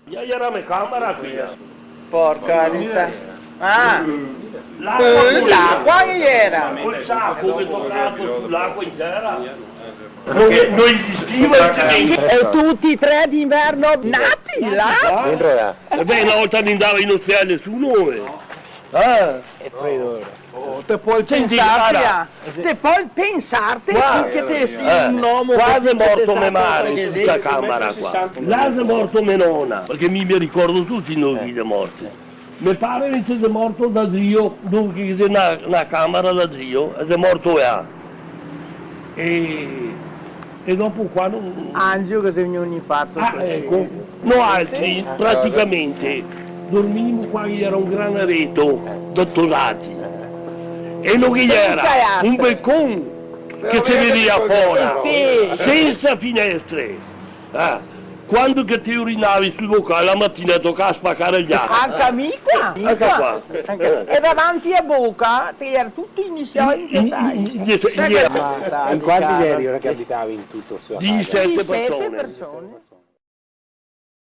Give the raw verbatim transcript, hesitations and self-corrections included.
Iera me camera quela. Porca vita. Ah. L'acua, eh, pure. L'acua che iera. Col saco che tocava su l'acua intera. No, no esisteva el cemento. E tuti e tre d'inverno nati là? Dentro là. E beh, na volta no ndava in ospedale nesuno, eh. Eh. Che fredo. Oh, te pol pensarte, ara, te pol pensarte che te si un omo qua che xe morto me mare, in sta camera qua. Là xe morto me nona, parché mi, me ricordo tuti i nomi dei morti. Me pare invese xe morto da drio, dove che xe na, na camera da drio, e xe morto là. E, e dopo qua no... Angio che xe vegnù un infarto. Ah, eco. Noaltri, praticamente, dormimo qua che iera un gran areto, do tosati. E no che iera un balcon che se vedea fora, sensa finestre. Ah, quando che te urinavi sul bocà, la matina tocava spacare el giato. Anca mi qua. Anca qua. Anca... E davanti a boca te iera tuti i nisioi ingesai. In, in, in, in, in... Ma in quanti ieri ora che abitavi in tuto sto... Disisete persone. Disisete persone.